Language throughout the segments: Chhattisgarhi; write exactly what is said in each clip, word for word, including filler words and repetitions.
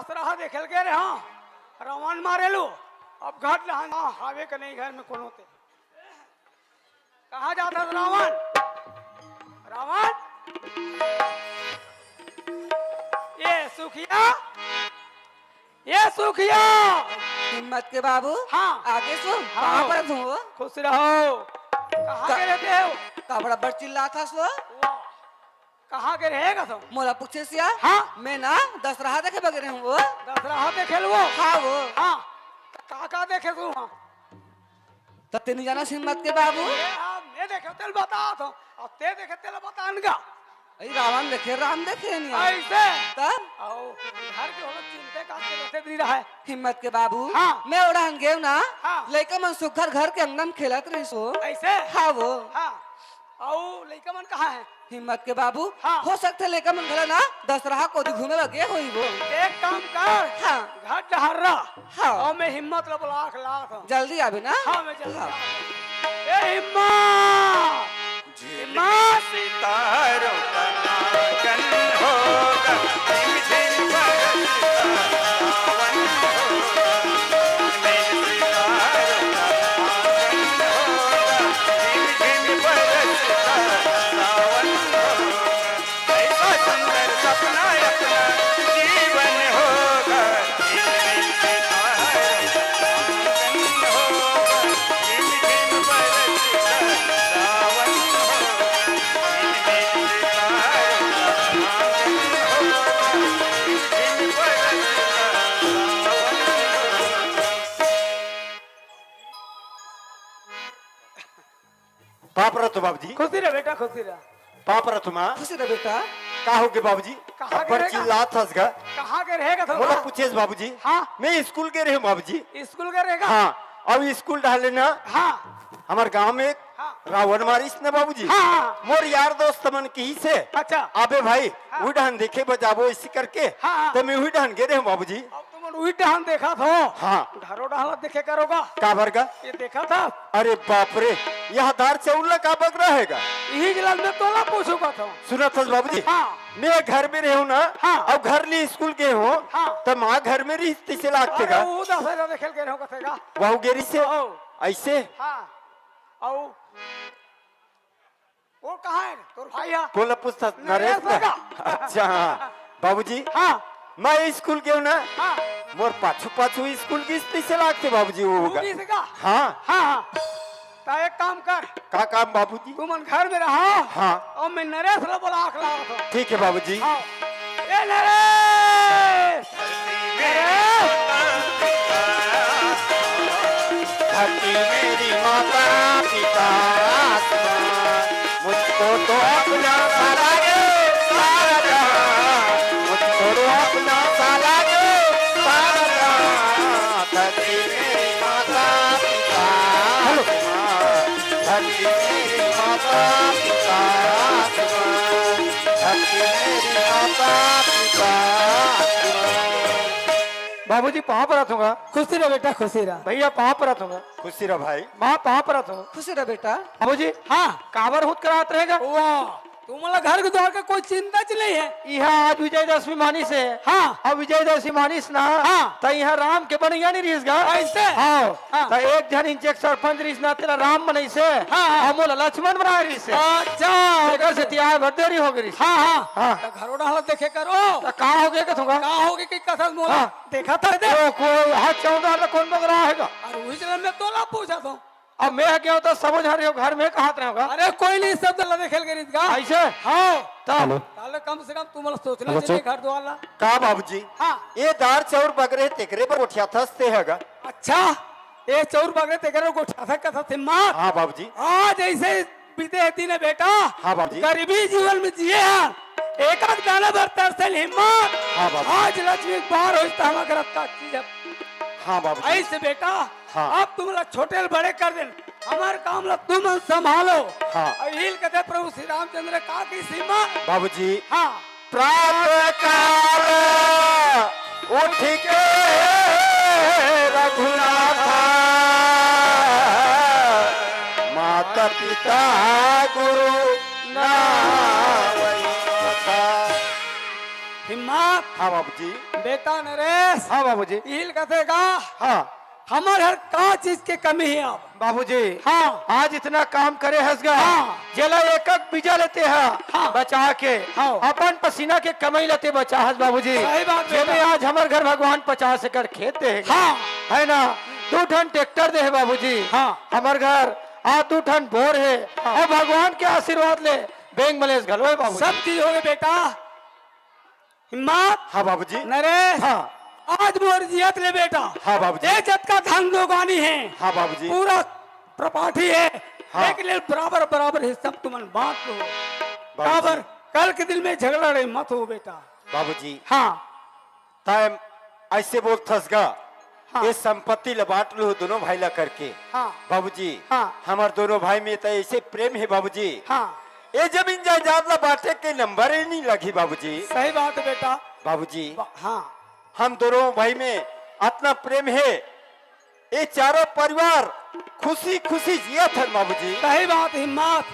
दसरहा देखे ल गे रहे, हाँ, रावण मारे लू। अब घट लहन, हाँ, हावे के नहीं घर में कोनो ते। कहाँ जात हस रावण? रावण? ये सुखिया, ये सुखिया। हिम्मत के बाबू। हाँ। आगे सो, हाँ। कहाँ पर हूँ? खुश रहो। कहाँ का-, के रहते हो? का बराबर चिल्लात हस वो? वाह। कहाँ के रहेगा तो? मोला पूछे सिया? हाँ। मैं ना दसरहा देखे बगे रहूँ वो। दसरहा देखे ल वो? हाँ वो। हाँ। त का का देखे तू हाँ? त ते नहीं जाना हिम्मत के बाबू? ये हाँ, मैं देखे तेल बता तो। अब ते देखे तेल बतान का। अरे रावण देखे, राम देखे नहीं। ऐसे? तब? आओ, घर के होलो चिंते का के देखे दी रहा है। हिम्मत के बाबू, हाँ। मैं ओढ़ान गेव ना, हाँ। लइका मन सुघर घर के अंगना में खेलत रहिस हो। ऐसे? हाँ वो। हाँ। अउ लइका मन कहाँ है? हिम्मत के बाबू, हाँ। हो सकथे लइका मन घला ना दसरहा कोती घूमे बर गे होही वो। एक काम कर, हाँ। घर डहर रह। हाँ। अउ मैं हिम्मत ल बुला के लात हूँ। जल्दी आबे ना। हाँ, मैं जल्दी हाँ। आत हूँ। ए हिम्मत! हिम्मत! सितारों का नाचन होगा, झिम झिम बरसता सावन होगा। पाँव परत हूँ बाबूजी। खुशी रह बेटा, खुशी रह। पाँव परत हूँ माँ। खुशी रह बेटा। का होगे बाबूजी? कहाँ के अब्बड़ रहेगा? चिल्लात हस गा। कहाँ के रहेगा तो मोला ना? पूछेस बाबूजी। हाँ। मैं स्कूल गे रहेंव बाबूजी। स्कूल गे रहेगा? हाँ। अउ स्कूल डहर ले ना। हाँ। हमर गाँव में एक हाँ। रावण मारिस ना बाबूजी। हाँ, हाँ। मोर यार दोस्त मन किहिस हे। अच्छा। अबे भाई, हाँ। उही डहन देखे बर जाबो अइसे करके। हाँ, हाँ। त मैं उही डहन गे रहेंव बाबूजी। तुमन उही डहन देखत हो? हाँ। घरो डहन देखे करोगा? काबर गा? ये देखत हस? अरे बाप रे, ये दार चाउर ला का बगरा हे गा? इही ला मैं तोला पूछूं कहत हूँ। सुनत हस बाबूजी? हाँ। मैं घर में रहेंव ना, हाँ। अउ घर ले स्कूल गे हों, हाँ। त माँ घर में रहिस तइसे लागथे अरे, गा? वो दसरहा देखे ल गे रहेंव कथे गा। वहू गे रहिस हे? ओ। अइसे? हाँ। अउ वो कहाँ हे? तोर भाई हे? कोन ला पूछत हस? नरेश नरेश ला? का? अच्छा, हाँ। बाबूजी, हाँ। मैं स्कूल गेंव ना, हाँ। मोर पाछू पाछू स्कूल गिस तइसे लागथे बाबूजी वो तू गा। गिस का? हाँ। हाँ, हाँ। त एक काम कर। का काम बाबूजी? तुमन घर में रहा। हाँ। अउ मैं नरेश ला बुला के लावत हूँ। ठीक हे बाबूजी। हाँ। ए नरेश! धरती मेरी माता पिता आसमां, मुझको तो अपना सा लागे सारा जहां, मुझको तो अपना सा लागे सारा जहां। धरती मेरी माता पिता आसमां, धरती मेरी माता पिता आसमां, धरती मेरी माता पिता आसमां। बाबूजी, पाँव परत हूँ गा। खुशी रह बेटा, खुशी रह। भैया, पाँव परत हूँ गा। खुशी रह भाई। माँ, पाँव परत हूँ। खुशी रह बेटा। बाबूजी, हाँ। काबर हुतकरात रहे गा? वाह, तुमला घर के द्वार के कोई चिंता च नहीं हे। इहाँ आज विजयदशमी मानिस हे। हाँ। अब विजयदशमी मानिस ना, हाँ। त इहाँ राम के बनइया नहीं रहिस गा। अइसे? हाँ। हाँ। त एक झन इहाँ के सरपंच रहिस ना, तेला राम बनइस हे। हाँ, हाँ। अउ मोला लक्ष्मण बनाए रहिस हे। अच्छा। तेकर सेती आए बर देरी होगे रहिस। हाँ, हाँ। हाँ। त घरो डहर देखे करो। त का होगे कथों गा? का होगे कि कथस मोला? हाँ। देखत हस दे। ओ, कोई हाथ चौदह ला कोन बगरा हे गा? अरे, उही ला मैं तोला पूछत हूँ। अब मैं गेंव त सबो झन रहे घर में कहत रहे गा। अरे, कोई नहीं, सब ला देखे ल गे रहिस गा। अइसे? हाँ। त? हेलो। ताले कम से कम तुमला सोचना हेलो, चाहिए चुप। घर द्वार ला। का बाबूजी? हाँ। ए दार चाउर बगरे तेकरे बर गोठियाथस ते ह गा। अच्छा, ए चाउर बगरे तेकरे बर गोठियाथस कथस हिम्मत। हाँ बाबूजी। आज अइसे बीते हे दिन बेटा। हाँ बाबूजी। गरीबी जीवन में जिए हन, एक एक दाना बर तरसेल हिम्मत। हाँ बाबूजी। आज लक्ष्मी के बार होइस त हमर घर का चीज हे। हाँ बाबूजी। अइसे बेटा, हाँ। अब तुमला छोटे ले बड़े कर देन, हमर काम ला तुमन संभालो। हाँ। अउ इही ल कथे प्रभु श्री रामचंद्र का किस हिम्मत। बाबूजी। हाँ। प्रातः काल उठ के रघुनाथा, माता पिता गुरु नावै माथा। हिम्मत। हाँ बाबूजी। बेटा नरेश, हाँ बाबूजी। इही ल कथे का? हाँ। हमर घर का चीज के कमी हे अब? बाबूजी, हाँ। आज इतना काम करे हस गा, हाँ। जेला एक एक बीजा लेते हा, हाँ। बचा के, हाँ। अपन पसीना के कमाई लेते बचा हस बाबूजी। सही बात जेमे बेटा। आज हमर घर भगवान पचास एकड़ खेत दे हे। हाँ। है ना, दू ठन ट्रैक्टर दे हे बाबूजी। हाँ। हमर घर आज दू ठन बोर हे, हाँ। अउ भगवान के आशीर्वाद ले बैंक बैलेंस घलो हे बाबूजी। सब चीज होगे बेटा। हिम्मत। हाँ बाबूजी। नरेश। हाँ। आज मोर जियत ले बेटा। हाँ बाबूजी। ए जतका धन दोगानी हे। हाँ बाबूजी। पूरा प्रॉपर्टी हे। हाँ। एक ले बराबर बराबर हिस्सा तुमन बांट लो। बाबूजी। काबर कल के दिन में झगड़ा लड़ाई मत हो बेटा। बाबूजी। हाँ। तैं ऐसे बोलथस गा, हाँ। ये संपत्ति ल बांट लूहूं दोनों भाई ला करके। हाँ। बाबूजी, हाँ। हमर दोनों भाई में त ऐसे प्रेम हे बाबूजी। हाँ। ये जमीन जायदाद ला बांटे के नंबर ही नहीं लगी बाबूजी। सही बात हे बेटा। बाबूजी, बा-, हाँ। हम दोनों भाई में अतना प्रेम हे, ये चारों परिवार खुशी खुशी जियत हन बाबूजी। सही बात हिम्मत,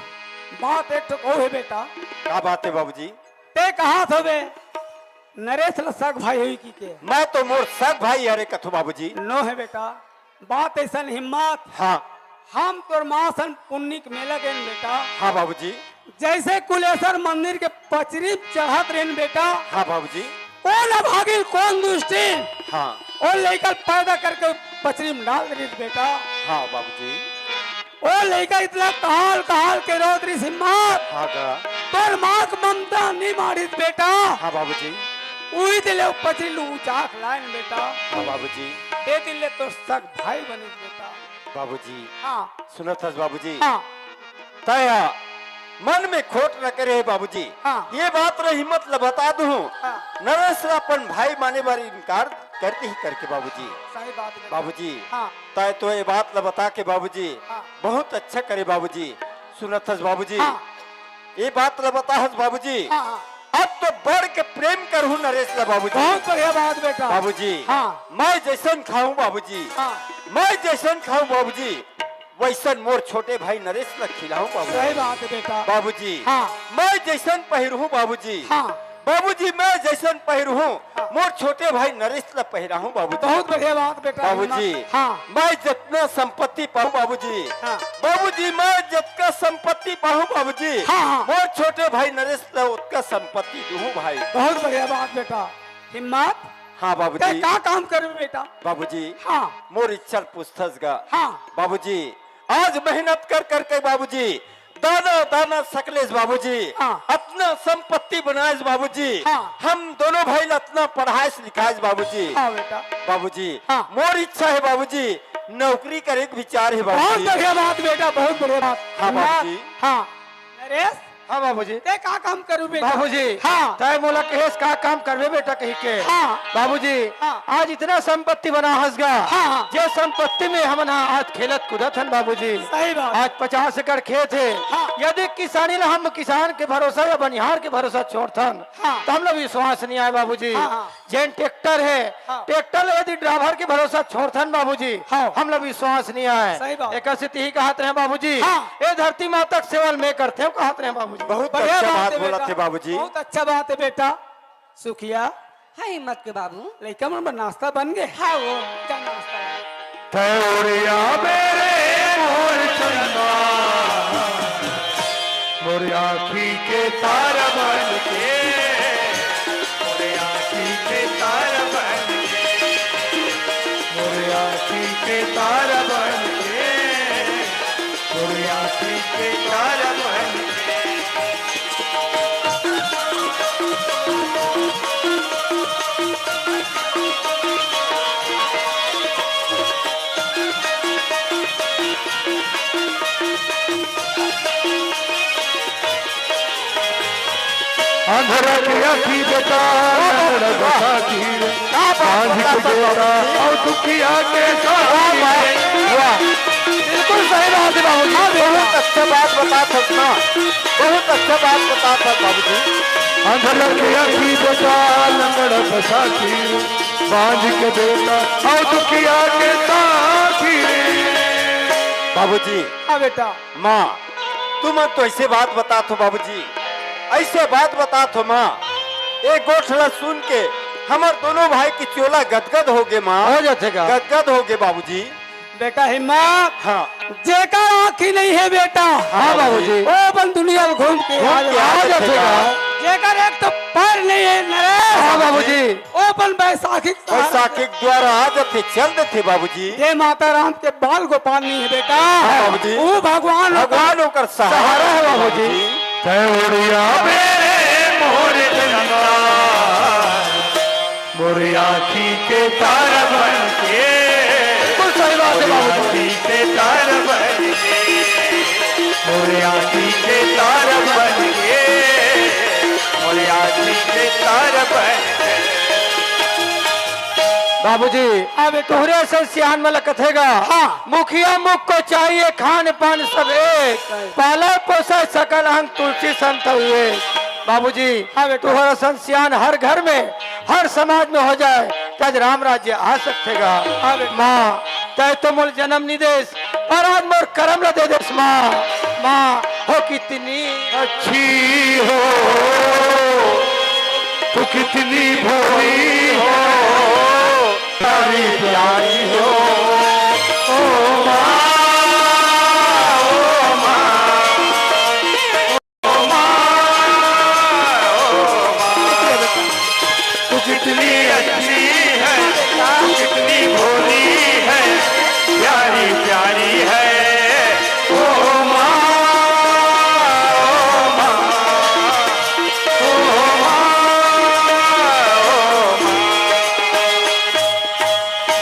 बात एक ठो कहूं हे बेटा। का बात हे बाबूजी? तैं कहाथस बे, नरेश ल सग भाई होही कहिके। मैं तो मोर सग भाई हरे कथों बाबूजी। नो हे बेटा, बात अइसन हिम्मत। हाँ। हम तोर माँ सन पुन्नी के मेला गेन बेटा। हाँ बाबूजी। जैसे कुलेश्वर मंदिर के पचरी चढ़त रहेन बेटा। हाँ बाबूजी। कोन अभागिल कोन दुष्टिन। हाँ। ओ लइका ल पैदा करके पचरी में डाल दे रहिस बेटा। हाँ बाबूजी। ओ लइका इतना कहाल कहाल के रोत रहिस हिम्मत। हाँ गा। तोर माँ के ममता नहीं मारिस बेटा। हाँ बाबूजी। उही दिन ले ओ पचरी ल उचाक लायन बेटा। हाँ बाबूजी। ए दिन ले तोर सग भाई बनिस बेटा। बाबूजी। हाँ। सुनत हस बाबूजी? हाँ। तैं हा मन में खोट न करे हे बाबूजी। हाँ। ये बात ल हिम्मत ल बता दूहूं। हाँ। नरेश ल अपन भाई माने बर इनकार कर दिही करके बाबूजी। सही बात हे। बाबूजी। हाँ। तैं तो ये बात ल बता के बाबूजी। हाँ। बहुत अच्छा करे बाबूजी। सुनत हस बाबूजी? हाँ। ये बात ल बता हस बाबूजी। हाँ, हाँ। अब तो बढ़ के प्रेम करहूं नरेश ल बाबूजी। बहुत बढ़िया बात बेटा। बाबूजी। हाँ। मैं जैसन खाहूं बाबूजी। हाँ। मैं जैसन खाहूं बाबूजी, वैसन मोर छोटे भाई नरेश ल खिलाहूं बाबूजी। सही बात हे बेटा। बाबूजी। हाँ। मैं जैसन पहिरहूं बाबूजी। हाँ। बाबूजी, मैं जैसन पहिरहूं, हाँ। मोर छोटे भाई नरेश ल पहिराहूं बाबूजी। बहुत बढ़िया बात बेटा। बाबूजी। हाँ। मैं जतना संपत्ति पाहूं बाबूजी। हाँ। बाबूजी, मैं जतका संपत्ति पाहूं बाबूजी। हाँ, हाँ। मोर छोटे भाई नरेश ल ओतका संपत्ति दूहूं भाई। बहुत बढ़िया बात बेटा। हिम्मत। हाँ बाबूजी। तैं का काम करबे बेटा? बाबूजी। हाँ। मोर इच्छा ल पूछथस गा। हाँ। बाबूजी, आज मेहनत कर करके बाबूजी, दाना दाना सकलेस बाबूजी, हाँ। अतना संपत्ति बनाएस बाबूजी, हाँ। हम दोनों भाई ल अतना पढ़ाएस लिखाएस बाबूजी। हाँ बेटा। बाबूजी, हाँ। मोर इच्छा हे बाबूजी, नौकरी करे के विचार हे बहुत बाबूजी। बढ़िया बात बेटा, बहुत बढ़िया बात। हाँ बाबूजी। हाँ। नरेश। हाँ बाबूजी। तैं का काम करबे बेटा? बाबूजी। हाँ। तैं मोला कहेस का काम करबे बेटा कहिके। हाँ। बाबूजी। हाँ। आज इतना संपत्ति बना हस गा। हाँ, हाँ। जे संपत्ति में हमन हा आज खेलत कूदत हन बाबूजी। सही बात। आज पचास एकड़ खेत हे। हाँ। यदि किसानी ला हम किसान के भरोसा या बनिहार के भरोसा छोड़थन, हाँ। त हमला विश्वास नहीं आय बाबूजी। हाँ, हाँ। जेन ट्रैक्टर हे, हाँ। ट्रैक्टर ला यदि ड्राइवर के भरोसा छोड़थन बाबूजी, हाँ। हमला विश्वास नहीं आय। सही बात। एकर सेती ही कहत रहे बाबूजी, हाँ। ए धरती माता के सेवा ल मैं करथें, कहत रहे बाबूजी। बहुत बढ़िया अच्छा बात बात हे बोलत बेटा। हे बाबूजी। बहुत अच्छा बात हे बेटा। सुखिया। हाँ, हिम्मत के बाबू। लइका मन बर नाश्ता बन गे? हाँ, वो। क्या नाश्ता है? तौरिया मेरे मोर चंदा, मोर आँखी के तारा बन के, मोर आँखी के तारा बन के, मोर आँखी के तारा बन के, मोर आँखी के तारा बन के। अंधरा के आँखी बेटा, लंगड़ा बसा की रे। क्या बात बांझ के बेटा, और दुखिया के साथी रे। वाह। बिल्कुल सही बात है बाबूजी। हाँ, बहुत अच्छा बात बतात हस ना। बहुत अच्छा बात बतात हस बाबूजी। अंधरा के आँखी बेटा, लंगड़ा बसा की रे। बांझ के बेटा, और दुखिया के साथी रे। बाबूजी। हाँ बेटा। माँ, तुमन तो ऐसे बात बतात हो बाबूजी, ऐसे बात बतात हो माँ। ए गोठ ला सुन के हमर दोनों भाई के चोला गदगद हो गे माँ। हो जाथे का? गदगद हो गे बाबूजी। बेटा हिम्मत, हाँ। जेकर आँखी नहीं है बेटा, हाँ बाबूजी। वो अपन दुनिया में घूम के घूम आ के आ जाथे का? जेकर एक तो पैर नहीं है नरेश, हाँ बाबूजी। वो अपन बैसाखी के सहारा बैसाखी के द्वारा आ जाथे, चल देथे बाबूजी। हे माता राम के बाल गोपाल नहीं है बेटा, हाँ बाबूजी। वो भगवान भगवान ओकर सहारा सहारा है है बाबूजी। बाबूजी। तै उड़िया मेरे मोर चंदा, मोर आँखी के तारा बन के, बिल्कुल सही बात है बाबूजी। मोर आँखी के तारा बन के, मोर आँखी के तारा बन के, मोर आँखी के तारा बन के। बाबूजी, अब तोहरे असन सियान मन ल कथे गा, हाँ। मुखिया मुख को चाहिए खान पान सब एक, सही। पाले पोसे सकल अंग तुलसी संत हुए। बाबूजी, हाँ बेटा। तोहर असन सियान हर घर में, हर समाज में हो जाए, त आज राम राज्य आ सकथे गा। हाँ बेटा। माँ, तै तो मोल जन्म नी देस, पर आज मोर करम ल दे देस माँ। माँ, हो कितनी अच्छी हो, तू कितनी भोली हो, प्यारी प्यारी हो, ओ माँ, ओ माँ। तू कितनी अच्छी है, तू कितनी भोली है, प्यारी प्यारी है। ओ माँ, ओ माँ, ओ माँ, ओ माँ।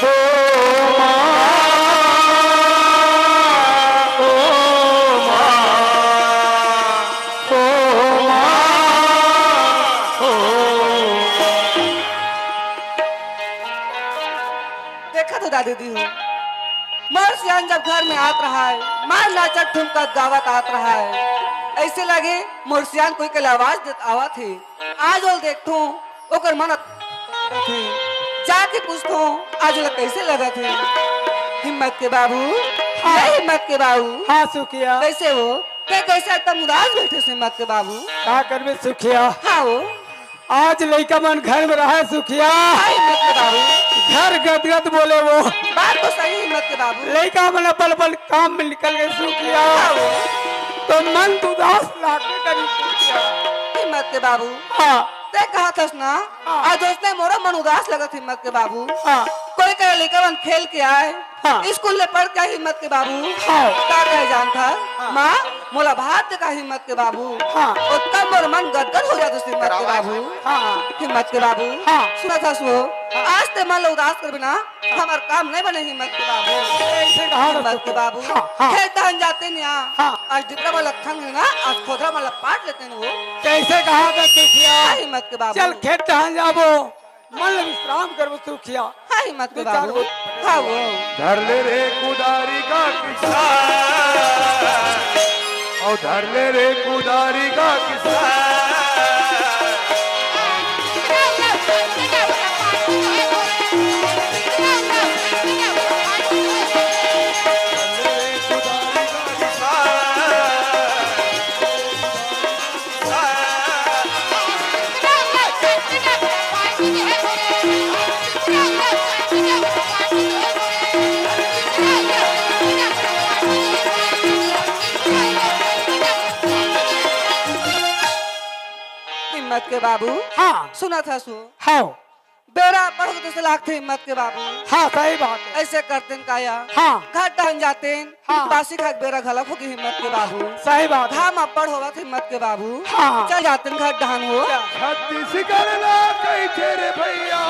ओ माँ, ओ माँ, ओ माँ, ओ। देखा तो दादी दी हो, मोर सियान जब घर में आत रहा है, मार नाचत ठुमकत गावत आत रहा है, ऐसे लगे मोर सियान कोई के आवाज देत आवत हे। आज ओल देखथों, ओकर मन थे। जाके पूछथों, आज ओला कैसे लगत हे? हिम्मत के बाबू, हाँ। ए हिम्मत के बाबू। हाँ, सुखिया। कैसे हो? तै कैसे एकदम उदास बैठे से हिम्मत के बाबू? का करबे सुखिया? हाँ हो। आज लइका मन घर में रहे सुखिया। हाँ, हिम्मत के बाबू। घर गदगद बोले वो। बात तो सही हिम्मत के बाबू। लइका मन अपन अपन काम में निकल गए सुखिया। हाँ हो। तो मन तो उदास लागबे करी सुखिया। हिम्मत के बाबू। हाँ। तै कहत हस ना, हाँ। आज उसने मोरो मन उदास लगत हिम्मत के बाबू। हाँ। कोई कहे लइका मन खेल के आए, हाँ। स्कूल ले पढ़ के आए हिम्मत के बाबू। हाँ। का कहे जानत हस? हाँ। माँ, मोला भात दे का हिम्मत के बाबू। हाँ। ओतका मोर मन गदगद हो जात हिम्मत के बाबू। हाँ। हिम्मत के बाबू। हाँ। सुनत हस वो, हाँ। आज तै मन ल उदास करबे ना, हमर काम नहीं बने हिम्मत के बाबू। ऐसे कहा हिम्मत के बाबू। हाँ, हाँ। खेत डहन जाते न या। हाँ। आज डिपरा वाला खंग है ना, आज खोदरा वाला पाट लेते न वो। कैसे कहा था सुखिया? हाँ, हिम्मत के बाबू। चल खेत डहन जाबो, मन ल विश्राम करबो सुखिया। हाँ, हिम्मत के बाबू। हाँ वो। धर ले रे कुदारी का किसान, और धर ले रे कुदारी का किसान। हिम्मत के बाबू। हाँ। सुनत हस वो। हाँ। बेरा अब्बड़ होगे तइसे लागथे हिम्मत के बाबू। हाँ, सही बात है। ऐसे करतेन का या? हाँ। घर डहन जातेन, हाँ। बासी खाए के बेरा घलक होगे हिम्मत के बाबू। सही बात है। घाम अब्बड़ होवत हिम्मत के बाबू। हाँ। चल जातेन घर डहन हो। छत्तीसगढ़ ला कहिथे रे भैया,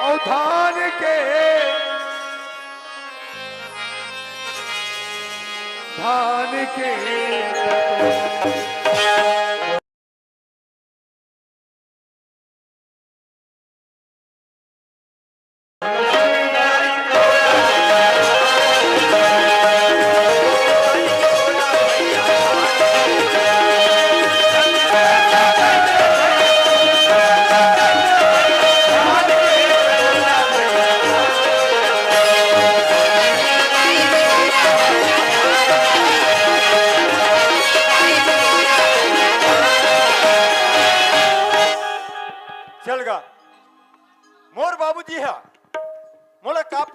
अउ धान के, धान के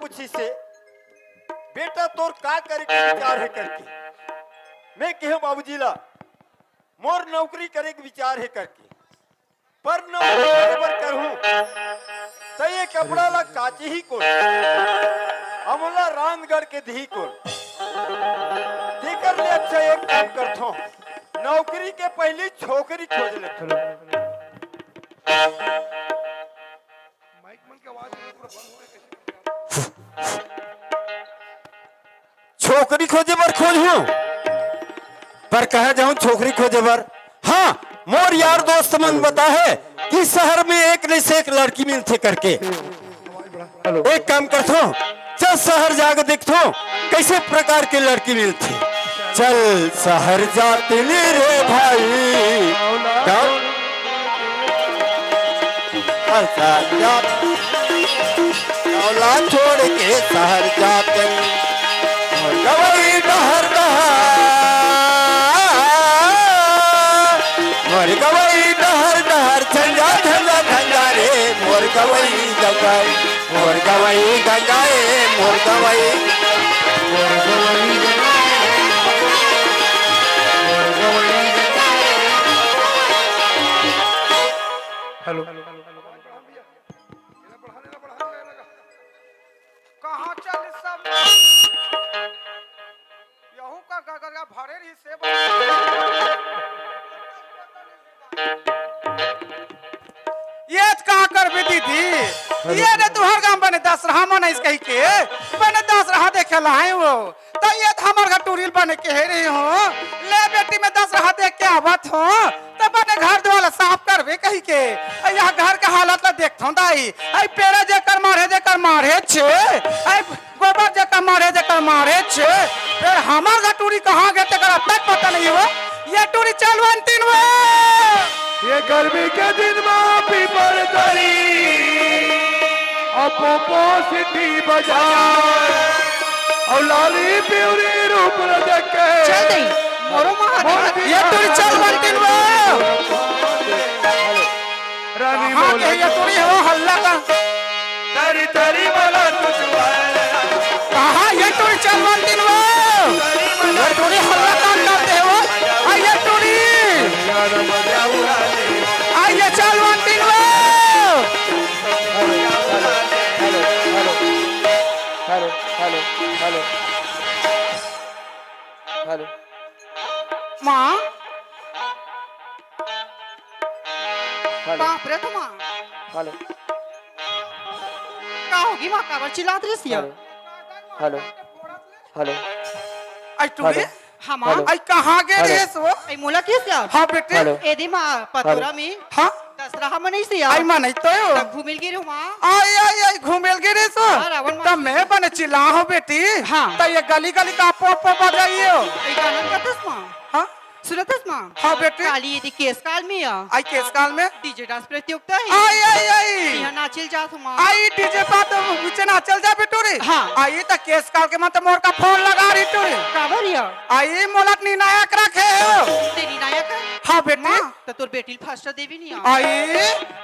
पूछिस हे, "बेटा, तोर का करे के विचार हे?" करके। मैं कहेंव बाबूजी ला, "मोर नौकरी करे के विचार हे," करके। "पर नौकरी करे बर करहूं, त ये कपड़ा ला काचही कोन? अउ मोला रांध गढ़ के दिही कोन? तेकर ले अच्छा एक काम करथंव, नौकरी के पहिली छोकरी खोज लेथंव।" माइक मन के आवाज पूरा बंद हो गया, कैसे? छोकरी खोजे बर खोजहूं, पर कहां जाहूं छोकरी खोजे बर? हां, मोर यार दोस्त मन बताहे कि शहर में एक ले से एक लड़की मिलथे करके। एक काम करथंव, चल शहर जाके देखथंव, कइसे प्रकार के लड़की मिलथे। चल शहर जाते ले रे भाई, गाँव, शहर जाते, गाँव ला छोड़ के शहर जाते। मोर गवई डहर डहर, मोर गवई डहर डहर, झंझा झंझा झंझा रे, मोर गवई गंगा ए, मोर गवई गंगा ए, मोर गवई, मोर गवई गंगा ए, मोर गवई गंगा ए। हेलो। कहाँ चल सब? यहू का गगरिया भरे रही से। ये त का करबे दीदी? ये रे तुहर गांव बने दसरहा मनाइस कहिके, बने दसरहा देखे ला आए हो। त ये त हमर घर टूरी ल बने कहे रहे हो, ले बेटी मैं दसरहा देख के आवत हो, त बने घर दुआर ला साफ करबे कहिके। अ, यह घर के हालत ला देखथों दाई, अई पेरा जेकर मारे, जेकर मारे छे, अई गोबर जेकर मारे, जेकर मारे छे, फेर हमर घर टूरी कहाँ गे तेकर अब तक पता नहीं हो। ये टूरी चल बनतिन वो। ये गर्मी के दिन मा पीपर तरी, अउ पोपो सिटी बजार, अउ लाली पिवरी रूप ल देख के। चल दे, मोरो मा हाथ मोर लगा। ये टूरी चल बनतिन वो। रानी कहाँ बोल के ये टूरी हो हल्ला का? तरी तरी वाला तुझ वाला। कहाँ ये टूरी चल बनतिन वो? ये टूरी हल्ला का करते हो? आ ये टूरी। आ ये चल बनतिन वो। Hello, hello, hello, hello, hello, hello. माँ। हेलो। बाप रे, तो माँ। हेलो। का होगी माँ, काबर चिल्लात रहिस या? हेलो। हेलो। हेलो। आई टूरी? हेलो। हाँ, माँ। हेलो। आई कहाँ गे हेलो। रहिस वो? आई मोला किस या? हाँ, बेटी। हेलो। एदे माँ, पतोरा हेलो। में। हाँ? दसरहा मनई से आई यार। मनई तो यो। तब घूमेल गे रहो माँ। आई, आई, आई, घूमेल गे रहे सो। हाँ, रावण माँ। तब मैं बने चिल्ला हो बेटी। हाँ। त ये गली गली का पो पो बजाइयो। ये गाना कतस माँ? हाँ? सुनतस माँ? हाँ बेटी। काली यदि केस काल में या। आई केस काल में? डीजे डांस प्रतियोगिता है। आई, आई, आई। यहाँ नाचेल जात हो माँ। आई डीजे पा तो नीचे नाचेल जा बेटू रे। हाँ। आई त केस काल के मन त मोर का फोन लगा रही टू रे। काबर या? आई मोला नी नायक रखे हो। तेरी नायक है? हाँ बेटी। माँ, त तोर बेटी ल फर्स्ट देवी नहीं आ। आई,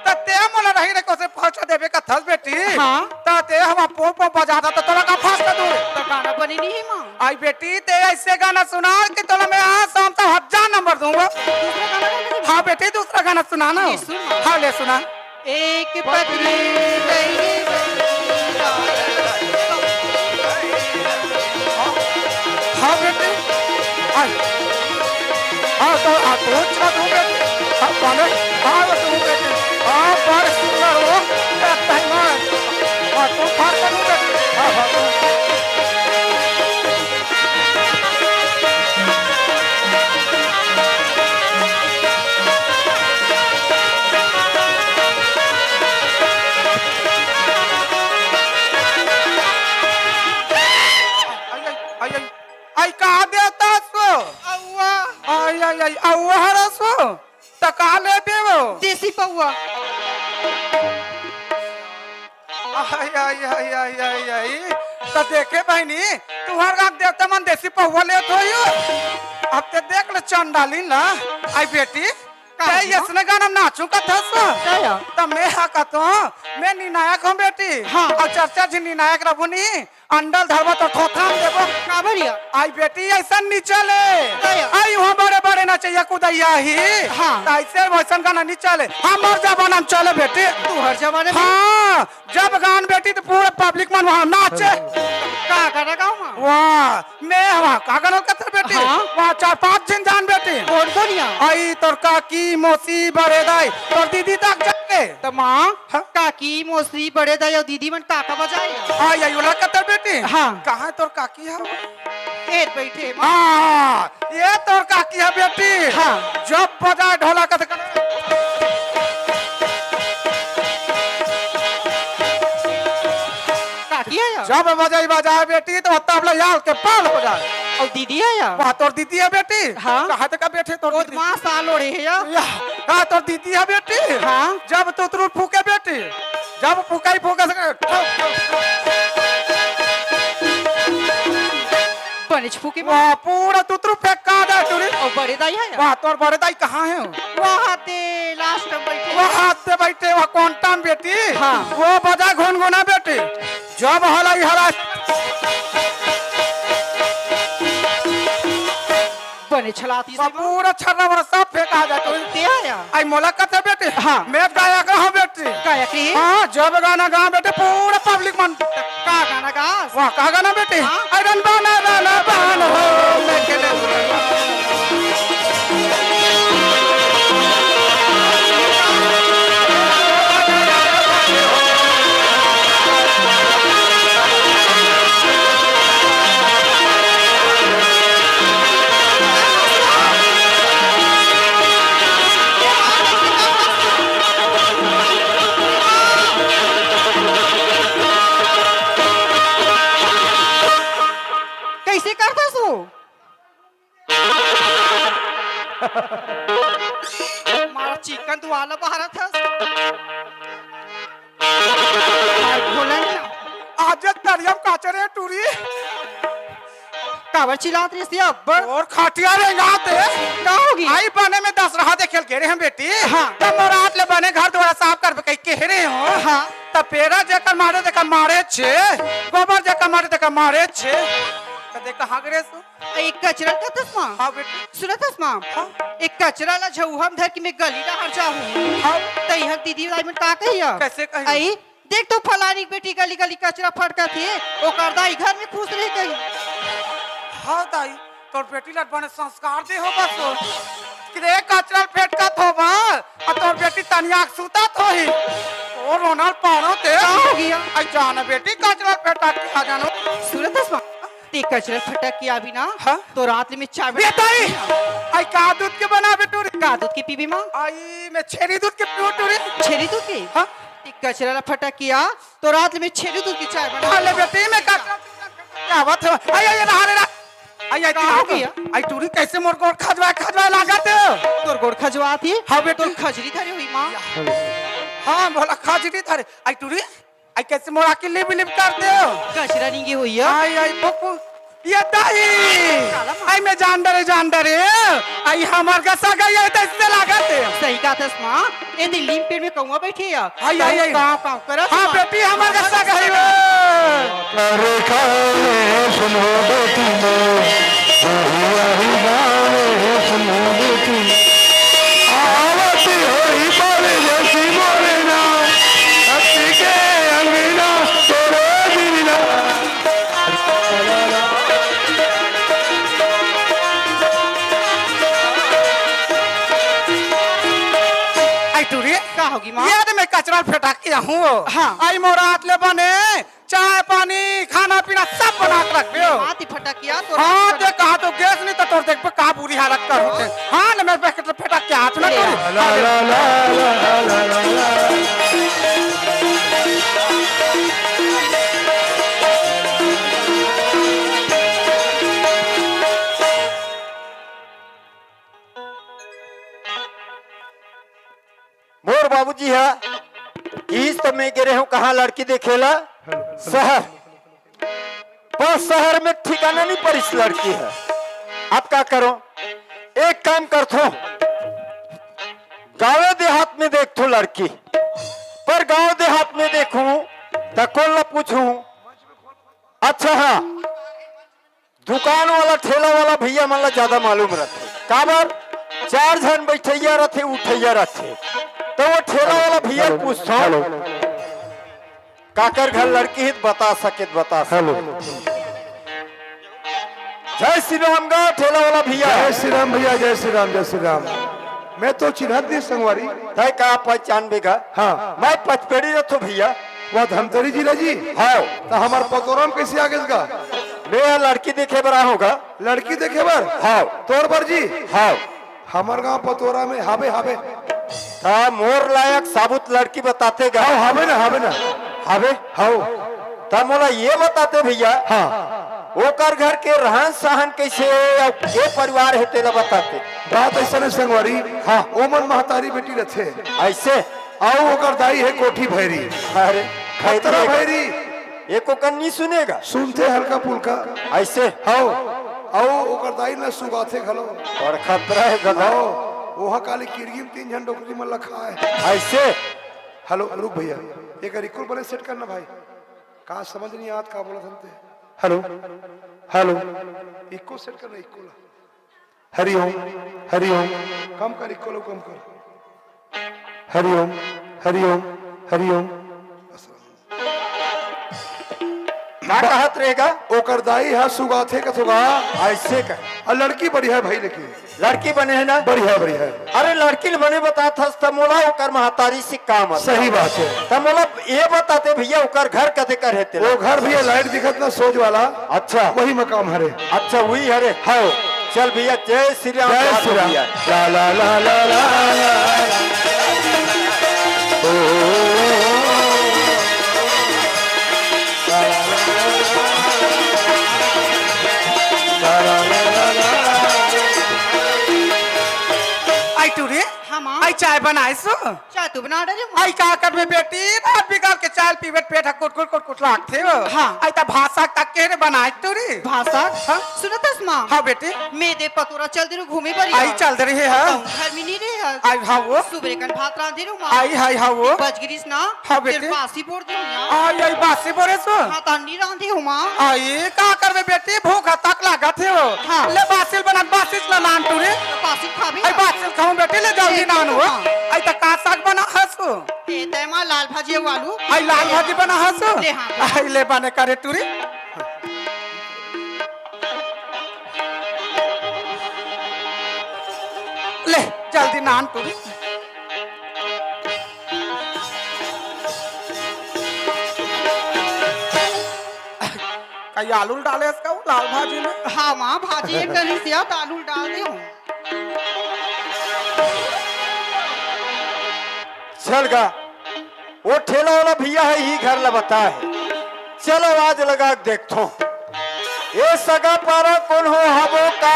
त ते मोला रही रे कोसे फर्स्ट देवे का थस बेटी। हाँ। त ते हम पो पो बजाता त तोला का फर्स्ट दूं। त गाना बनी नहीं है माँ। आई बेटी, ते ऐसे गाना सुना कि तोला मैं आज शाम तक हजार नंबर दूंगा। दूसरा गाना गाना है? हाँ बेटी, दूसरा गाना सुना ना। ये सुन माँ। हाँ, ले सुना। एक पगली गई। हाँ बेटी, आ, आ तो, आ तो अच्छा तू बेटी, आ पाले, आ तू बेटी, आ बड़ सुंदर हो, आ तैमान, आ तू फाड़ कर बेटी, आ, आ तू। आई, आई, आई, आई, आई, का देता सो? अउआ। आई, आई, आई, अउआ हरा सो? त का लेबे वो? देसी पउआ। आई, आई, आई, आई, आई, आई। त देखे बहिनी, तुहर गाँव देवता मन देसी पउआ लेत होइयो। अब ते देख ले चंडाली ना। आई बेटी, का तैं जी? अइसने गाना म नाचहूं कथस? का या? त मैं हा कथंव, मैं निर्णायक हंव बेटी। हाँ। अउ चार चार झिन निर्णायक रहिबो नी, अंडा ल धरबो त थोथरा म देबो। काबर या? अई बेटी, अइसन नइ चले। का या? अई उहां बड़े बड़े नचइया कुदइया ही। हाँ। त अइसे वइसन गाना नइ चले। हमर जमाना म चले बेटी। तुंहर जमाना म? हाँ। जब गान बेटी त पूरा पब्लिक मन उहां नाचे। का गाना गावंव मां? वाह, मैं हंव, का गाना कथस बेटी? हाँ। उहां चार पांच झिन जान बेटी। कोन कोन या? अई तोर काकी, मौसी, बड़े दाई, तोर दीदी तक जाके। त मां, हाँ? काकी, मौसी, बड़े दाई अउ दीदी मन का का बजाय? अई, अई, ओला कथस बेटी। हाँ। कहां तोर काकी हे? ए बइठे मां। हाँ, ए तोर काकी हे बेटी। हाँ। जब बजाय ढोलक त काकी हे या? जब बजाय बजाय बेटी त तबला याल के पाल हो जाय। अउ दीदी हे या? वाह, तोर दीदी हे बेटी। हाँ। कहां तक बइठे तोर ओ दीदी? मां साल ओढ़े हे या? या, का तोर दीदी हे बेटी? हाँ। जब तुतरू फूके बेटी, जब फुकई फुके से बनेच फूके मां। वाह, पूरा तुतरू फेंका दे टूरी। अउ बड़े दाई हे या? वाह, तोर बड़े दाई कहां हे? वाह, ते लास्ट म बइठे। वाह, ते बइठे, वाह, कोंटा म बेटी। हाँ। ओ बजाय घुनघुना बेटी। जब हलई हलई। बने छलाती से मां। पूरा छर्रा वरा सब फेंका जाय टूरी। ते हे या? अई मोला कथस बेटी। हाँ। मैं गायक हंव बेटी। गायक रे? हाँ, जब गाना गावंव बेटी, पूरा पब्लिक मन। का गाना गावस? वाह, का गाना बेटी? हाँ। अई रन बन रन बन हो, मैं खेले कइसे करथस वो? मारा चिकन दुवाला बहारत हस। आज तरिया म काचरे टूरी। काबर चिल्लात रहिस अब्बड़? अउ खटिया रेंगात हे। का होगे? अई बने में दसरहा देखे ल गे रहेंव बेटी। हाँ। त मोर हाथ ले बने घर दुवारा साफ करबे कहिके कहे रहेंव। हाँ। त पेरा जेकर मारे तेकर मारे छे, गोबर जेकर मारे तेकर मारे छे। त देख कहां गे रहेस? अई कचरा ल कथस मां? हाँ बेटी। सुनथस मां? हाँ। ए कचरा ला झउहा म धर के मैं गली डहर जाहूं। हाँ। त इहां दीदी दाई मन का कहिया? कइसे कहिया? अई देख तो फलानी के बेटी गली गली कचरा फटकत हे, ओकर दाई घर में खुश रही कहीं। हाँ दाई, तोर बेटी ला बने संस्कार दे हो बस। कि रे कचरा ल फेंकत हो बा, अउ तोर बेटी तनिया के सुतत होही। ओ रोना ल पारो ते। का होगे? अई जाना बेटी कचरा ल फेंकत के आ जानो। सुनथस मां? ते कचरा फटक के आबे ना, हाँ? तोर हाथ ले मैं चाय बना। बेटा, अई का दूध के बनाबे टूरी? का दूध के पीबे मां? अई मैं छेरी दूध के पीबो टूरी। छेरी दूध के? हाँ? ते कचरा ला फटक के आ, तोर हाथ ले मैं छेरी दूध के चाय बना। अरे बेटी, मैं कचरा आवत हंव। अई, अई, रहा रे, रहा। अई, अई, का हो गया? अई टूरी कइसे मोर गोड़ खजवाय, खजवाय लागत हे? तोर गोड़ खजवात हे? हाँ बेटी। तोर खजरी धरे होही मां। हाँ, मोला खजरी धरे। अई टूरी, अई कइसे मोर आँखी लिप लिप कर दे हो? कचरा निंगे होही। अई, अई, फुक, फुक। ए दाई! काला माँ। अई मैं जान डरे, जान डरे। अई हमर का सगाई हे, तइसे लागत हे। सही कहत हस माँ, ए दिल्ली में पेड़ में कौआ बइठे हे। अई, अई, अई। काँव, काँव करत हे। हाँ, बेटी, हमर का सगाई हे। अरे काले सुनो बेटी मोर, वही वही गावे सुनो बेटी। आवती होई परदेसी मोरे ना, अति के अंगना तोरे बिना। अई टूरी, का होगे माँ? ए दे मैं कचरा ल फेटाके आहूँ। हाँ। अई मोर हाथ ले बने चाय पानी, खाना पीना सब बना के रखबे हो। हाँ, ते फटाकिया तो हाँ, रख ते कहा तो गैस नहीं तो तोर देखबे का बुरी हालत कर होथे। हाँ, ले मैं पैकेट में फटाक के हाथ में ले करी। आ। ला, ला, ला। मोर बाबूजी ह किहिस त मैं गे रहेंव कहाँ लड़की देखे ला? शहर। पर शहर में ठिकाना नहीं परिस लड़की ह। अब का करों? एक काम करथों, गाँवे देहात में देखथों लड़की, पर गाँव देहात में देखूं त कोन ला पूछूं? अच्छा हाँ, दुकान वाला, ठेला वाला भैया मन ला ज्यादा मालूम रथे। काबर? चार झन बैठइया रथे, उठइया रथे, त वो ठेला वाला भैया ल पूछथों, काकर घर लड़की हे त बता सके त बता सके। जय श्री राम गा ठेला वाला भैया। जय श्री राम भैया, जय श्री राम, जय श्री राम। मैं तो चिन्हत नहीं संगवारी। तय का पहचान बेगा? हाँ। मैं पचपेड़ी रथों भैया। वाह धमतरी जिला जी। हाँ। त हमर पतोरा म कइसे आ गेस गा? मैं ह लड़की देखे बर आहूं गा। लड़की देखे बर? हाँ। तोर बर जी? हाँ। हमर गांव पतोरा में हावे, हावे। त मोर लायक साबुत लड़की बताते गा। हाँ, हावे ना, हावे ना। हावे? हाँ। त मोला ये बताते भैया, हाँ। ओकर घर के रहन सहन कइसे हे अउ के परिवार हे तेला बताते। बात अइसन हे संगवारी, हाँ। ओमन महतारी बेटी रथे। अइसे? अउ ओकर दाई हे कोठी भैरी। अरे, खतरा भैरी। भैरी। एको कन नहीं सुनेगा। सुनथे हल्का फुल्का। अइसे? हव। अउ ओकर दाई न सुगाथे घलो। बड़ खतरा हे गधा। हव। ओहा काली किरगी म तीन झन डोकरी मन ल खाए। अइसे? हेलो, रुक भैया, एकर इक्वल बने सेट करना भाई। का समझ नहीं आत का बोलत हन ते। Hello, hello. इक्वल सेट करना, इक्वल। हरि ओम, हरि ओम। कम कर, इक्वल कम कर। हरि ओम, हरि ओम, हरि ओम। का कहत रहेगा? ओकर दाई ह सुगाथे कथों गा। अइसे का? अउ लड़की बढ़िया हे भाई, लेकिन लड़की बने हे ना? बढ़िया, बढ़िया हे। अरे लड़की ल बने बतात हस त मोला ओकर महतारी से का मतलब? सही बात हे। त मोला ये बताते भैया, ओकर घर कते कर हे तेला? वो घर भैया लाइट दिखत ना सोज वाला। अच्छा। वही मकाम हरे। अच्छा, वही हरे। हाँ। चल भैया, जय श्री राम, जय श्री राम। भैया। ला, ला, ला, ला, ला, ला। ओ, आई टूरी, हाँ, माँ। आई चाय बनाए सो? चाय तू बना डरे माँ। आई का करबे बेटी, रात बिगाड़ के चाय पीबे, पेट ह कुट कुट कुट कुट लागथे हो। हाँ। आई त भात साग तक के रे बनाए टूरी। भात साग? हाँ। सुनत हस माँ? हाँ बेटी। मैं दे पतोरा चल दे रहूं घूमे बर आई यार। चल दे रहे हैं, हाँ। कहूँ घर में नहीं रहे हैं। आई हाँ वो। सुबह कन भात रांधे रहूं माँ। आई हाय हाँ वो। बच गिरिस ना। हाँ बेटी। तेल बासी बोर दे यार। आई आई बासी बोरे सो। हाँ त नहीं रांधे हूँ माँ। आई का करबे बेटी, भूख तक लागत हे हो। हाँ। ले बासिल बना, बासिल ला नान टूरी। बासिल खाबे आई ना? बासिल खाऊं बेटी, ले जल्दी ले नान हो। हाँ। आई त का साग बना हसो? ए तय माँ लाल भाजी अउ आलू। आई लाल भाजी बना हसो? ले हाँ। आई ले बने करे टूरी। ले, जल्दी नान टूरी। कई आलू डाले इसका वो लाल भाजी में? हाँ माँ, भाजी एक करी सिया त आलू डाल दे हूँ। चल गा। वो ठेला वाला भैया हे, इही घर ला बताए हे। चल आवाज लगा के देखथों। ए सगा पारा कोन हो हबो का?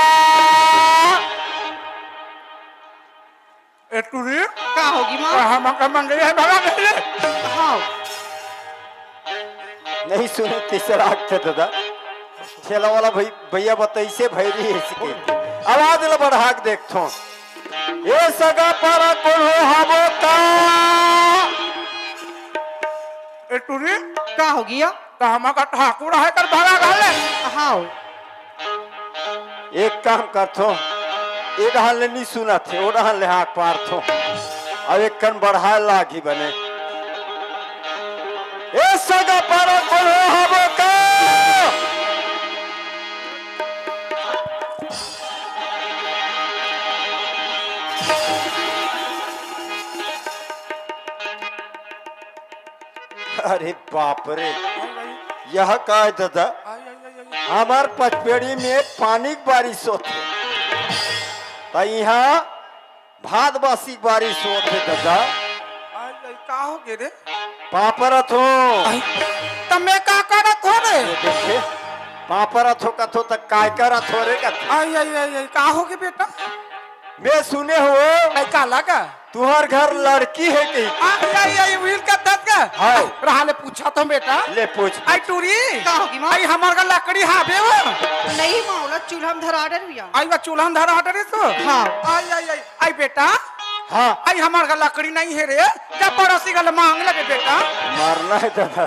ए टूरी। का होगी माँ? कहाँ मा का मंगई हे भला नहीं रे? हाँ। नहीं सुने तीसरा आग थे दादा। ठेला वाला भई-, भैया बताइसे भैरी हे इसके। आवाज ला बढ़ा के देखथों। ए सगा पारा कोन हो हबो का? ए टूरी, का हो गया? त हमर का ठाकुर हे कर भरा घाले। हाव। एक काम करथों, ए डहर ले नी सुनत हे, ओ डहर ले हाक पारथों। अब एक कन बढ़ाए लागी बने। ए सगा पारा कोन हो हबो का? अरे बाप रे, यह का हे दादा? हमर पचपेड़ी में पानी के बारिश होथे, त इहाँ भात बासी के बारिश होथे दादा। आई, आई, का हो गे रे? पापरत हो। आई, त मैं का करत हो रे? ये देखे, पापरत हो कथो त काय करत हो रे कथो? आई, आई, आई, आई, का हो गे बेटा? मैं सुने हो। आई, का लगा? तुहर घर लड़की हे कही? आई, आई, आई, उहिल का दस का? हाँ। रहा ले पूछा तो बेटा। ले पूछ। आई टूरी। का होगी माँ? आई हमर का लकड़ी हावे वो। नहीं माँ, ओला चूल्हा में धरा डर हुआ। आई वा चूल्हा में धरा डरे सो? हाँ। आई, आई, आई, आई बेटा। हाँ। आई हमर घर लकड़ी नहीं हे रे, जा पड़ोसी घर ले मांग लेबे बेटा। मरना हे दादा,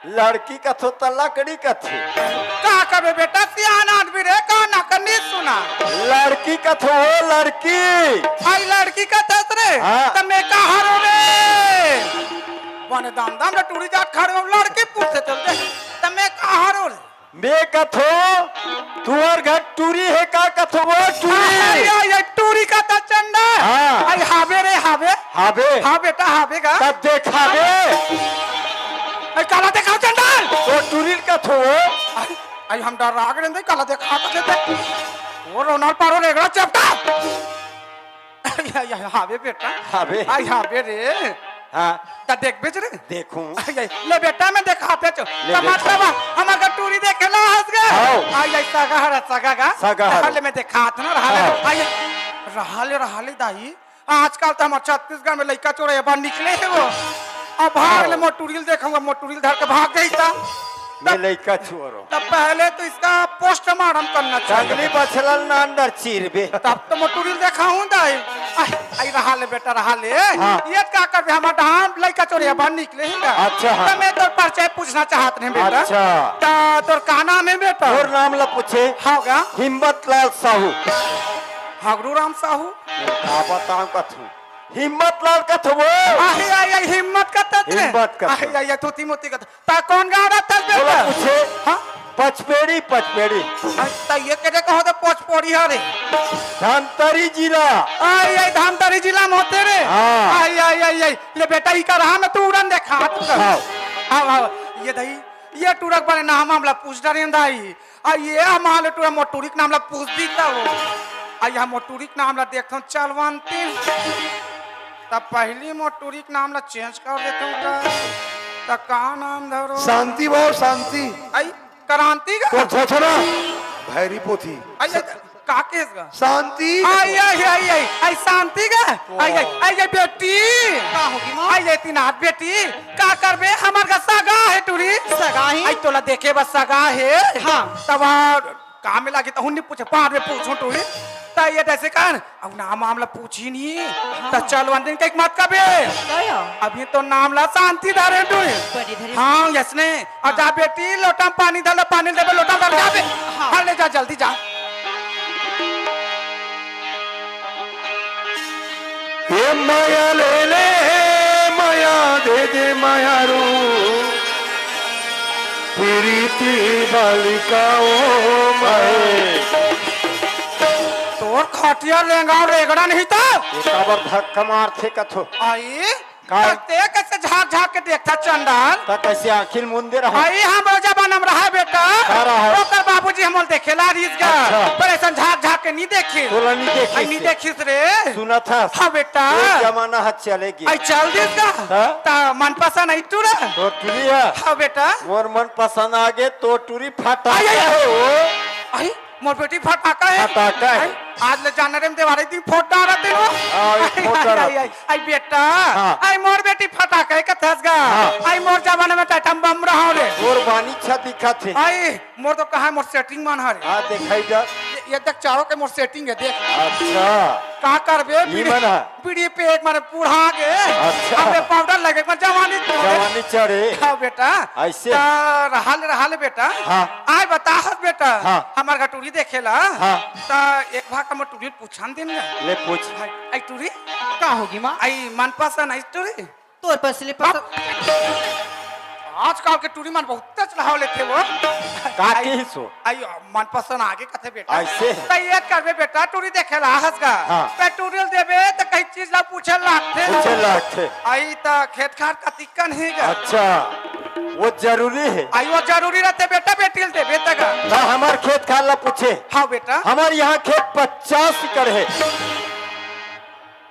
लड़की कथो त लकड़ी कथे। का करबे बेटा, सियान आदमी रे, कान ला कर नी सुना। लड़की कथो वो लड़की। आई लड़की कथस रे, हाँ। त मैं का हरो रे? बने दाम दाम रे टूरी जात खड़े हो, लड़की पूछे चलते, त मैं का हरो रे? मैं कथो, तुहर घर टूरी हे का कथो वो टूरी? आई, आई, आई, टूरी कथस चंडा। हाँ। आई हाबे रे, हाबे। हाबे? हाँ बेटा, हाबे गा। तब देखाबे। आई काला देखाव चंडा। वो टूरी कथो वो? आई, आई हम डरा गेन दे, काला देखात हे ते। वो रोनाल पारो रेगड़ा चपटा। आई, आई, आई, हाबे बेटा। हाबे। आई हाबे रे। हाँ। त देखबे रे। देखूं। आई, आई, ले बेटा मैं देखात हँव। ले त देख। मतलब हमर घर टूरी देखे ला हँस गे। हाँ। आई, आई, सगा हर, सगा गा। सगा हर। रहले मैं देखात हँव ना, रहले। हाँ। आई, रहले, रहले दाई। आजकल त हमर छत्तीसगढ़ में लइका चोर ए बार निकले हे वो। अब भाग हाँ। ले मोर टूरी ल देखहूँ, मोर टूरी ल धर के भाग जाही त। मैं लइका चोर हँव। तब पहले तो इसका पोस्टमार्टम करना चाहिए। जंगली बछला ल ना अंदर चीरबे। तब तो मोर टूरी ल देखाहूँ दाई। आई, आई रहले बेटा, रहले। हाँ। ये का करबे, हमर डहान लइका चोर ए बार निकले हे ना। अच्छा, हाँ। त मैं तोर परिचय पूछना चाहत हँव बेटा। अच्छा। त तोर का नाम हे बेटा? मोर नाम ला पूछे। हाँ गा। हिम्मत लाल साहू। हगरू राम साहू। का बतावँ कथू। हिम्मत लाल कथो वो। आई, आई, आई, हिम्मत कथस रे। हिम्मत कथो। आई, आई, आई, थोती मोती कथस। त कौन गाँव रहथस बोला बेटा? पूछे। हाँ? पचपेड़ी, पचपेड़ी। आई, त ये के रे कहो त पचपेड़ी हरे। धमतरी जिला। आई, आई, धमतरी जिला में होथे रे। हाँ। आई, आई, आई, आई, ले बेटा, ई कर रहा मैं तू उड़न देखा, तू कर। हाँ। हाँ, हाँ, ये दही, ये टूरा के बारे नाम हमला पूछ डरेन दाई। आ ये हमारे टूरा मोर टूरी के नाम ला पूछ दिस त वो। आ ये मोर टूरी के नाम ला देखथँव चलवंती। त पहली मोर टूरी के नाम ला change कर देथँव त, त का नाम धरों? शांति भाव, शांति। आई क्रांति गा? तो छोछरा भैरी पोथी। आई, आई, का केस गा? शांति। आई, आई, आई, आई, आई शांति गा? आई, आई, आई, आई बेटी। का होगे माँ? आई, आई तीनाथ बेटी, का करबे, हमर घर सगा हे टूरी। सगा हे? आई तोला देखे बर सगा हे। हाँ। तब आ, काम में लागे त हुन नी पूछे, बाद में पूछहूँ टूरी। त ये जैसे कर, अब नाम वाम ला पूछही नी, हाँ। त चलवंती कहिके मत कबे। का या? अभी तो नाम ला शांति धरे टूरी। बड़ी धरे। हाँ, यसने। अउ जा बेटी, लोटा में पानी धर ले, पानी देबे, लोटा धर जाबे। हाँ। हाँ, ले जा, जल्दी जा। ए मया ले ले, मया दे दे मयारू, प्रीति बालिका ओ मय। तोर खटिया रेंगा रेगड़ा नहीं त। ए काबर धक्का मारथे कथो। आई? का? त ते कइसे झाँक झाँक के देखथस चंडाल? त कइसे आँखी ल मूंदे रहा? आई, हमर जमाना में रहा बेटा। का रहा? ओकर बाबूजी हमन ल देखे ला रिहिस गा। अच्छा। पर अइसन झाँक झाँक के नी देखिस। तोला नी देखिस? आई, नी देखिस रे। सुनथस? हाँ बेटा। वो जमाना ह चले गे। आई चल दिस गा। हाँ? त मनपसंद आई टूरा? तोर टूरी ह? हाँ बेटा। मोर मनपसंद आगे, तोर टूरी फटाका हे वो। आई, मोर बेटी फटाका हे। फटाका हे। आई, आज ले जाने रे, देवारी दिन फोड़ डारत हे वो। हाँ, ये फोड़ आई, डारत आई, हे। आई, आई बेटा। हाँ। आई मोर बेटी फटाका हे कथस गा। हाँ। आई मोर जमाना में त atom bomb रहा रे। मोर बानी अच्छा दिखत हे। आई मोर तो कहाँ मोर setting मन हरे। हाँ, देखाई जा। ये, ये देख चारों के मोर setting हे, देख। अच्छा। का करबे, ये बीड़ी, मन है। बीड़ी पे एक मारे बूढ़ा गे। अच्छा। अबे powder लगे, एक मारे जवानी चढ़े। जवानी चढ़े। हाँ बेटा। अइसे? त रहल, रहल बेटा। हाँ। आय बताहस बेटा। हाँ। हमर घर टूरी देखे ला। हाँ। त एक भाग हमर टूरी पूछन दिन गा। ले पूछ। भाई, आई टूरी। का होगे माँ? आई मनपसंद आई टूरी। तोर पसली पसंद। आजकल के टूरी मन बहुते चढ़ाव लेथे वो। का आई, किहिस वो? आई मनपसंद आगे कथे बेटा। अइसे? त ये करबे बेटा, टूरी देखे ला आहस गा। हाँ। त टूरी ल देबे त कहीं चीज ला पूछे लागथे। पूछे लागथे। आई त खेत खार कतिकन हे गा। अच्छा, वो जरूरी हे। आई वो जरूरी रहिथे बेटा, बेटी ल देबे त गा। त हमर खेत खार ला पूछे। हाँ बेटा। हमर यहाँ खेत पचास एकड़ हे।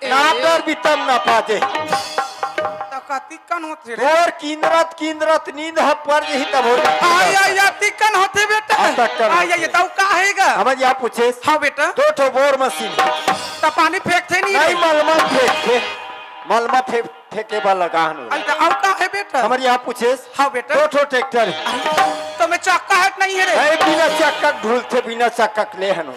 ए। नापर बितम ना पाजे। त कतिकन होथे रे? तोर किंदरत किंदरत नींद ह पर जही तब हो। आई, आई, अतिकन होथे बेटा। अतकन आई, आई, होथे। त का हे गा? हमर यहाँ पूछेस। हाँ बेटा। दो ठो बोर मशीन। त पानी फेंकथे नहीं नहीं, रे? मलमा फेंकथे। मलमा फे-, फेंके बर लगा हन। आई, त अउ का हे बेटा? हमर यहाँ पूछेस। हाँ बेटा। दो ठो ट्रैक्टर हे। आई, त में चक्का हे कि नहीं हे रे? नहीं, बिना चक्का के ढुलथे, बिना चक्का के ले हन।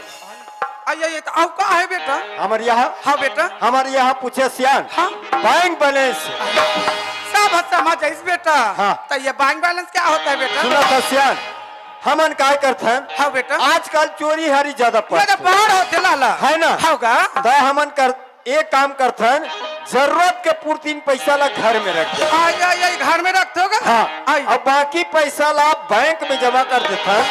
अई, अई, त अउ का हे बेटा? हमर यहाँ, हाँ बेटा। हमर यहाँ पूछे सियान। हाँ। Bank balance. सब समझ आइस बेटा। हाँ। त ये बैंक बैलेंस क्या होता है बेटा? सुनत हस सियान, हमन काय करथन? हाँ बेटा। आजकल चोरी हारी ज्यादा ये तो पड़थे। बाहर होथे लाला। है ना? होगा। त हमन कर, एक काम करथन, जरूरत के पूर्ति म पैसा ला घर में रख दे। अई, अई, अई, घर में रखथो गा? हाँ। अई। अब बाकी पैसा ला बैंक में जमा कर देथन,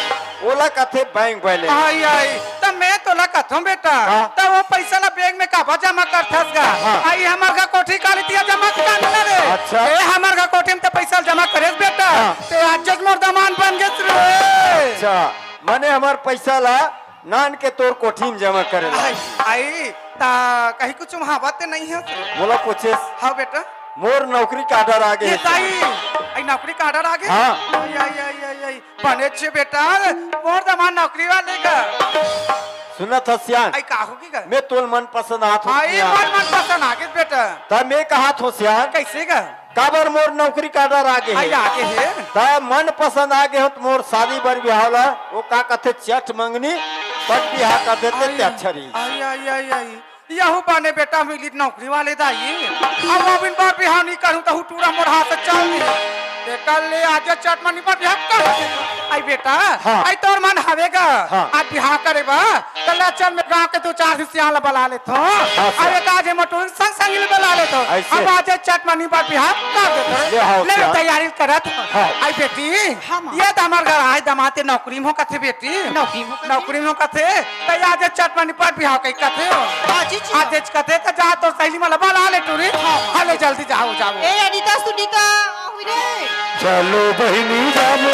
ओला कथे बैंक बैलेंस। अई, अई, त मैं तोला कथों बेटा, हाँ। त वो पैसा ला बैंक में काबर जमा करथस गा? हाँ। अई हमर घर कोठी काली तिया जमा कर ला रे। अच्छा। ए हमर घर कोठी में त पैसा जमा करेस बेटा। हाँ। ते आज जग मोर दमान बन गेस रे। अच्छा, माने हमर पैसा ला नान के तोर कोठी में जमा करे ला। अई, अई, त कहीं कुछ वहाँ बात नहीं है? मोला पूछेस। हाँ बेटा। मोर नौकरी का order आ गे ये हे। ताई, अई नौकरी का order आ गे? हाँ। अई, अई, अई, अई, अई, बने छे बेटा, मोर दमान नौकरी वाले गा। सुनत हस सियान, अई का होगे गा? मैं तोर मन पसंद आत हों अई सियान। मोर मन पसंद आ गे बेटा। त मैं कहत हों सियान, कैसे गा? काबर मोर नौकरी का order आ गे हे? अई आ गे हे। त मन पसंद आ गे होत मोर शादी बर बिहाव ला, वो का कथे चट मंगनी, पट बिहाव कर देते अई, ते अच्छा रही। अई, अई, अई, अई। यहू बने बेटा मिली नौकरी वाले दाई। अब वो बिन बर बिहाव नहीं करूँ त हूँ टूरा मोर हाथ से चल दी। बेटा ले आज चट मंगनी पर बिहाव कर। अई बेटा, हाँ। अई तोर मन हवे गा। हाँ। आज बिहाव करे बा। त ले चल मैं गाँव के दू चार झन सियान ला बला लेथों। हाँ, सियान। अरे त आज मोर टूरी संग संगी ला बला लेथों। ऐसे। अब आज चट मंगनी बर बिहाव कर देथों। ले आओ, ले सियान। तैयारी करत। हाँ। अई बेटी, हाँ, माँ। ये त हमर घर आय दमाते नौकरी में हो कथे बेटी। नौकरी में हो कथे? नौकरी में हो कथे। त आज चट मंगनी बर बिहाव कही कथे हो। हाँ, जी, जी। आज कथे त जा तोर सहेली मन ला बला ले टूरी। हाँ, हाँ। हाँ, ले जल्दी जाओ, जाओ। ए अनिता सुनीता, आऊ रे। चलो बहिनी जाबो